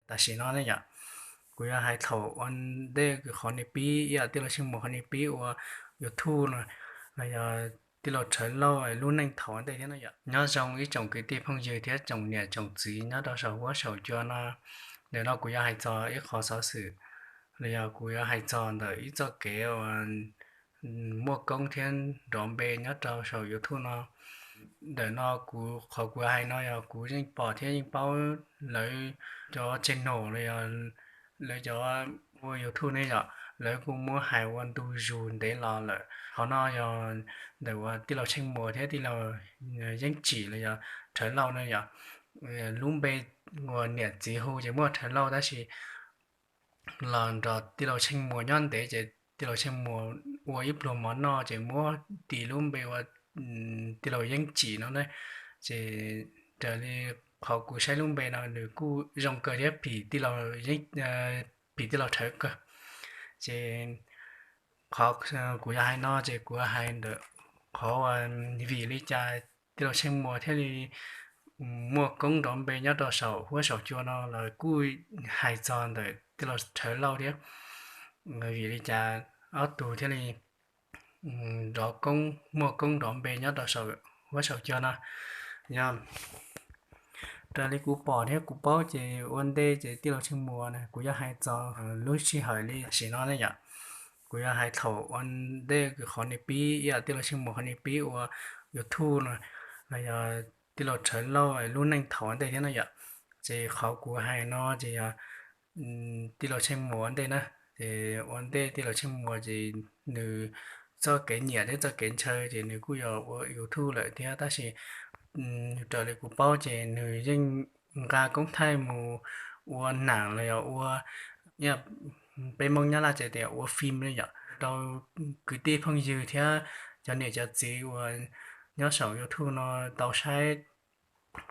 tam sim no ne yom. Kuv yuav hais thaum ua ntej qhov nws pib ib yam tij laug Tsheej Muas qhov nws pib ua YouTube no, los yog tij laug Rhawv Lauj lub neej thaum ua ntej thiab no yom. Nyob zoo ib tsoom kwv tij phooj ywg thiab tsoom niam tsoom txiv nyob rau saum huab saum cua no. Ntawm no kuv yuav hais txog ib qhov xov xwm, los yog kuv yuav hais txog ntawm ib txoj kev uas muaj koob thiab nrov npe nyob rau saum YouTube no. Ntawm no kuv, qhov kuv hais no yog kuv yeej pom thiab yeej paub lawv cov channel los yog lawv cov ua YouTube ne yom, lawv kuj muab hais ua ntu zus ntev los lawm. Qhov no yog ntawm uas tij laug Tsheej Muas thiab tij laug Yeeb Tsim los yog Rhawv Lauj ne yom. Lub npe uas niam txiv hu ces muaj Rhawv Lauj tab sis los nrog tij laug Tsheej Muas nyob ntev ces tij laug Tsheej Muas ua ib pluag mov noj ces muab tis lub npe ua tij laug Yeeb Tsim no ne. Ces raws li qhov kuv saib lub npe no nws kuj zoo kawg thiab phim tij laug, phim tij laug Rhawv kawg. Ces qhov kuv yuav hais no ces kuv hais ntawm qhov vim li cas tij laug Tsheej Muas thiaj li muaj koob nrov npe nyob rau saum huab saum cua no los kuj hais txog ntawm tij laug Rhawv Lauj thiab. Vim li cas ob tug thiaj li nrov koob, muaj koob nrov npe nyob rau saum huab saum cua no? Yog raws li kuv pom thiab kuv paub ces ua ntej ces tij laug Tsheej Muas na, kuv yuav hais txog lub sij hawm li tam sim no ne yom. Kuv yuav hais thaum ua ntej qhov nws pib ib yam tij laug Tsheej Muas qhov nws pib ua YouTube no, los yog tij laug Rhawv Lauj lub neej thaum ua ntej thiab no yom. Ces qhov kuv hais no ces yog tij laug Tsheej Muas ua ntej na. Ces ua ntej tij laug Tsheej Muas ces nws txoj kev nyiam thiab txoj kev ntshaw ces nws kuj yog ua YouTube lawm thiab tab sis raws li kuv paub ces nws yeej nqa koob thaij mus ua nam los yog ua, peb Hmoob Nyab Laj ces tias ua phim ne yom, rau kwv tij phooj ywg thiab cov niam cov txiv uas nyob saum YouTube no tau saib.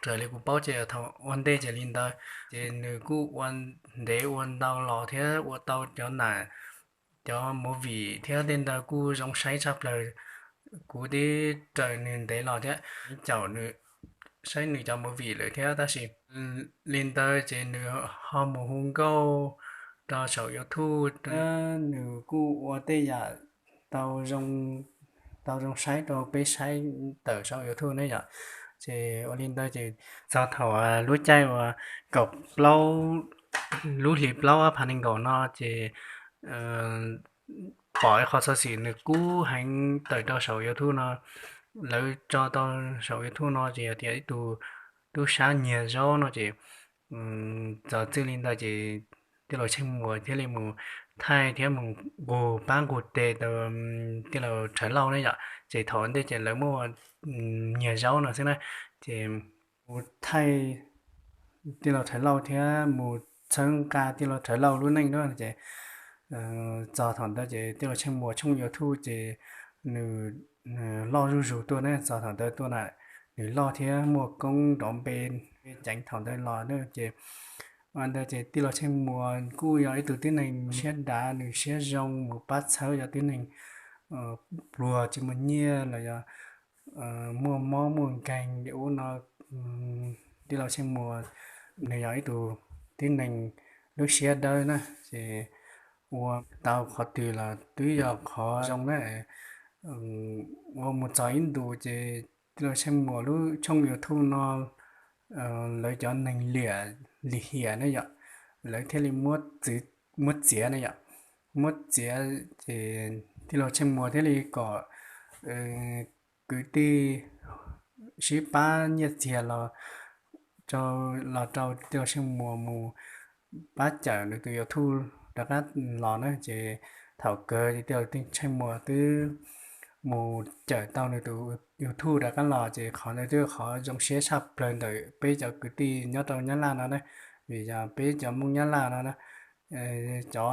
Raws li kuv paub ces thaum ua ntej ces li ntawd ces nws kuj ua ntev ua ntau los thiab ua tau cov nam, cov movie thiab tej ntawd kuj zoo saib tshaj plaws. Kuv twb raws nws ntev los thiab caum nws, saib nws cov movie lawm thiab tab sis li ntawd ces nws ho mus hu nkauj rau saum YouTube, nws kuj ua tej yam tau zoo, tau zoo saib rau peb saib tawm saum YouTube ne yom. Ces ua li ntawd ces txog thaum lub caij uas kaum plaub, lub hlis plaub ob phav nees nkaum no ces pom ib qho xov xwm nws kub heev tawm rau saum YouTube no. Lawv tso tau saum YouTube no ces yog tias ib tug tub sab nyiag zaub no ces txog txij li ntawd ces tij laug Tsheej Muas thiaj li mus thaij thiab mus nqug pab nqug tes tau tij laug Rhawv Lauj ne yom. Ces thaum ntej ces lawv muab nyiag zaub no xwb na, ces mus thaij tij laug Rhawv Lauj thiab mus txhawb nqa tij laug Rhawv Lauj lub neej na ces txog thaum ntawd ces tij laug Tsheej Muas tshooj YouTube ces nws loj zuj zus tuaj ne, txog thaum ntawd tuaj na, nws loj thiab muaj koob nrov npe ceev thaum ntawd los na ces ua ntawd ces tij laug Tsheej Muas kuj yog ib tug tib neeg siab dav, nws siab zoo mus pab txhawb cov tib neeg pluag tsis muaj nyiaj los yog muaj mob muaj nkeeg li ub no. Tij laug Tsheej Muas nws yog ib tug tib neeg lub siab dawb na ces ua tau qhov twg los twb yog qhov zoo na. Ua mus txog ib ntus ces tij laug Tsheej Muas lub tshooj YouTube no lawv cov neeg liam lim hiam ne yom, lawv thiaj li muab txiav ne yom. Muab txiav ces tij laug Tsheej Muas thiaj li kom kwv tij sib pab nyiaj txiag los, los rau tij laug Tsheej Muas mus pab cawm nws tus YouTube rov qab los na ces thaum kawg ces tij laug Tsheej Muas twb mus cawm tau nws tus YouTube rov qab los ces qhov ntawd twb qhov zoo siab tshaj plaws ntawm peb cov kwv tij nyob rau Nyab Laj no na. Vim yog peb cov Hmoob Nyab Laj no na, cov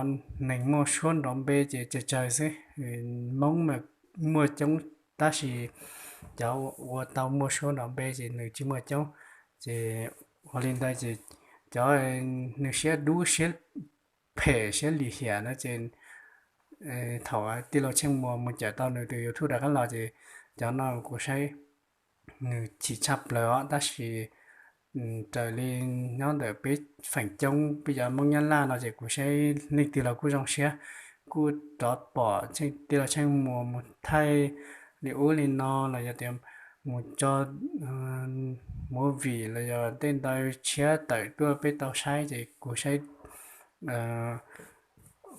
neeg muaj suab nrov npe ces tsawg tsawg xwb. Hmoob mas muaj coob tab sis cov ua tau muaj suab nrov npe ces nws tsis muaj coob. Ces ua li ntawd ces cov nws siab dub siab phem siab lim hiam no ces thaum tij laug Tsheej Muas mus cawm tau nws tus YouTube rov qab los ces cov no kuv saib nws chim tshaj plaws os, tab sis raws li nyob ntawm peb feem coob peb cov Hmoob Nyab Laj no ces kuv saib leej twg los kuj zoo siab, kuj rov pom tij laug Tsheej Muas mus thaij li ub li no los yog tias mus tso movie los yog tej ntawd tshiab tawm tuaj peb tau saib ces kuv saib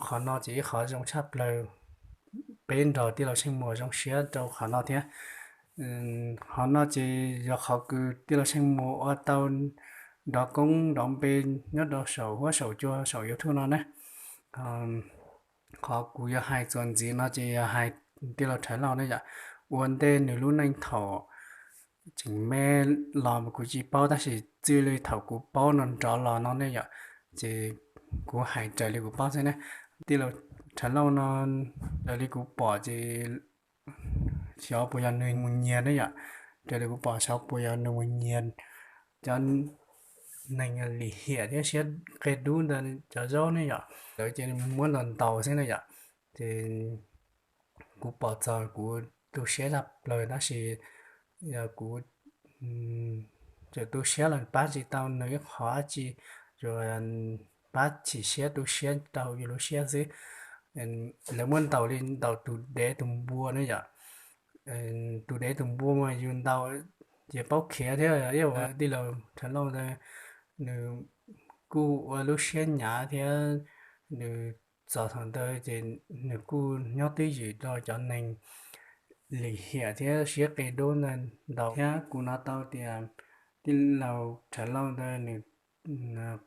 qhov no ces ib qhov zoo tshaj plaws, peb nrog tij laug Tsheej Muas zoo siab rau qhov no thiab. Qhov no ces yog qhov kws tij laug Tsheej Muas ua tau nrov koob nrov npe nyob rau saum huab saum cua saum YouTube no na. Qhov kuv yuav hais txuas ntxiv no ces yog hais tij laug Rhawv Lauj ne yom. Ua ntej nws lub neej thaum tseem me los kuv tsis paub tab sis txij li thaum kuv paub no nrov los no ne yom, ces kuv hais raws li kuv paub xwb ne. Tij laug Rhawv Lauj no raws li kuv pom ces xyov puas yog nws mus nyiag ne yom, raws li kuv pom xyov puas yog nws mus nyiag cov neeg lim hiam thiab siab qia dub ntawd cov zaub ne yom, lawv ces muab ntaus ntaus xwb ne yom. Ces kuv pom txog kuv tu siab tshaj plaws tab sis yog kuv txawm tu siab los pab tsis tau nws ib qho dab tsi, tsuas pab chim siab tu siab rau yus lub siab xwb. Lawv muab ntaus li ntaus tus dev tus npua ne yom. Tus dev tus npua mas yus ntaus ces paub khiav thiab, ib yam tij laug Rhawv Lauj ntawd nws kuj ua lub siab hnyav thiab nws txog thaum ntawd ces nws kuj nyob twj ywm rau cov neeg lim hiam thiab siab qia dub ntawd ntaus thiab. Kuv hnov tau tias tij laug Rhawv Lauj ntawd nws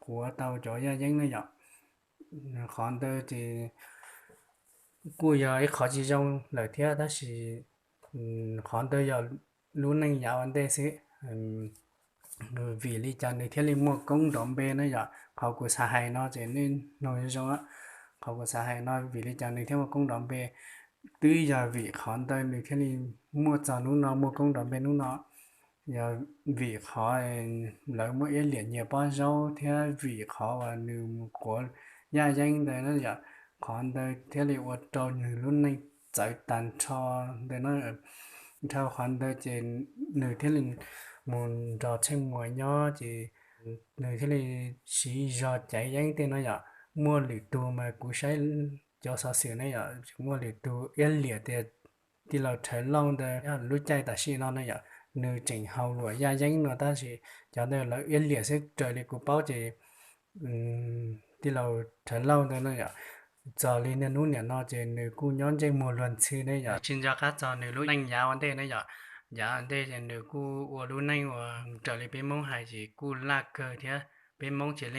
quav tau cov yaj yeeb ne yom. Qhov ntawd ces kuj yog ib qhov tsis zoo lawm thiab tab sis qhov ntawd yog lub neej yav ua ntej xwb. Vim li cas nws thiaj li muaj koob nrov npe ne yom? Qhov kuv xav hais no ces nej mloog zoo zoo, qhov kuv xav hais no vim li cas nws thiaj muaj koob nrov npe, twb yog vim qhov ntawd nws thiaj li muaj txog hnub no, muaj koob nrov npe hnub no. Yog vim qhov lawv muab iab liam nyiag pob zaub thiab vim qhov uas nws mus quav yaj yeeb ntawd na yom, qhov ntawd thiaj li ua rau nws lub neej txawv tag nrho ntawd na. Dhau qhov ntawd ces nws thiaj li mus nrog Tsheej Muas nyob ces nws thiaj li siv zog caiv yeeb tej no yom. Muaj lwm tug mas kuv saib cov xov xwm ne yom, muaj lwm tug iab liam tias tij laug Rhawv Lauj ntawd lub caij tam sim no ne yom, nws tseem haus luam yaj yeeb no tab sis cov ntawd lawv iab liam xwb raws li kuv paub ces tij laug Rhawv Lauj ntawd no yom, txog li niaj hnub niam no ces nws kuj nyob ntsej muag luag ntxhi ne yom, tsis nco qab txog nws lub neej yav ua ntej ne yom. Yav ua ntej ces nws kuj ua lub neej uas raws li peb Hmoob hais ces kuj laj kawg thiab. Peb Hmoob ces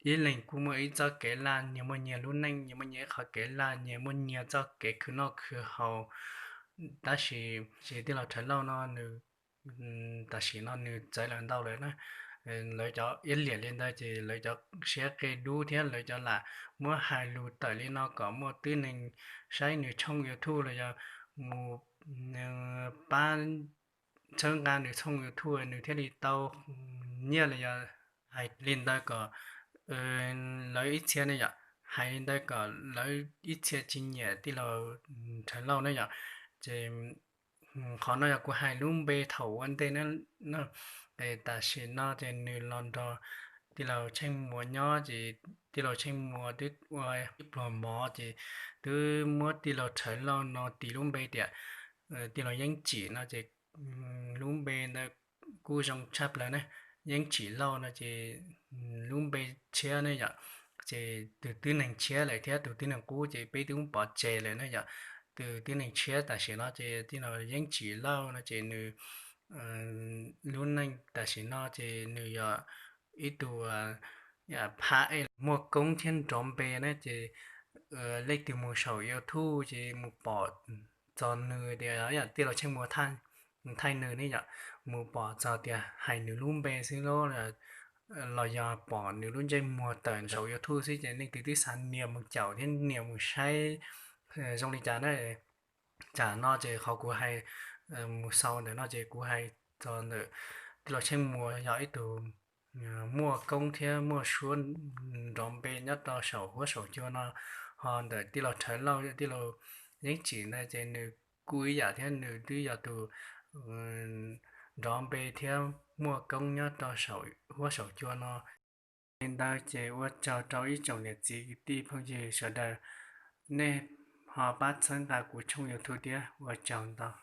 ib leeg kuj muaj ib txoj kev laj, nyias muaj nyias lub neej, nyias muaj nyias ib qhov kev laj, nyias muaj nyias txoj kev khwv noj khwv haus. Tab sis tij laug Rhawv Lauj no nws tam sim no nws txawv lawm ntau lawm na. Lawv cov iab liam li ntawd ces lawv cov siab qia dub thiab lawv cov lam muab hais lus tawm li no kom muaj tib neeg saib nws tshooj YouTube los yog mus pab txhawb nqa nws tshooj YouTube nws thiaj li tau nyiaj los yog hais li ntawd kom lawv ib txhia ne yom, hais li ntawd kom lawv ib txhia tsis nyiam tij laug Rhawv Lauj ne yom. Ces qhov no yog kuv hais lub npe thaum ua ntej na. Tam sim no ces nws los nrog tij laug Tsheej Muas nyob ces tij laug Tsheej Muas twb ua ib pluag mov ces twb muab tij laug Rhawv Lauj no tis lub npe tias tij laug Yeeb Tsim no ces lub npe ntawd kuj zoo tshaj plaws ne. Yeeb Tsim Lauj no ces lub npe tshiab ne yom, ces tus tib neeg tshiab lawm thiab tus tib neeg qub ces peb twb pov tseg lawm ne yom. Tus tib neeg tshiab tam sim no ces tij laug Yeeb Tsim Lauj no ces nws lub neej tam sim no ces nws yog ib tug phab ej muaj koob thiab nrov npe na ces leej twg mus saum YouTube ces mus pom txog nws tias tij laug Tsheej Muas thaij nws ne yom, mus pom txog tias hais nws lub npe xwb los yog pom nws lub ntsej muag tawm saum YouTube xwb ces leej twg twb xav nias mus caum thiab nias mus saib zoo li cas na. Tsam no ces qhov kuv hais mus xaus ntawm no ces kuv hais txog ntawm tij laug Tsheej Muas yog ib tug muaj koob thiab muaj suab nrov npe nyob rau saum huab saum cua no. Ho ntawm tij laug Rhawv Lauj, tij laug Yeeb Tsim ntawd ces nws kuj ib yam thiab, nws twb yog tus nrov npe thiab muaj koob nyob rau saum huab saum cua no. Li ntawd ces ua tsaug rau ib tsoom niam txiv kwv tij phooj ywg sawv daws, nej ho pab txhawb nqa kuv tshooj YouTube thiab, ua tsaug ntau.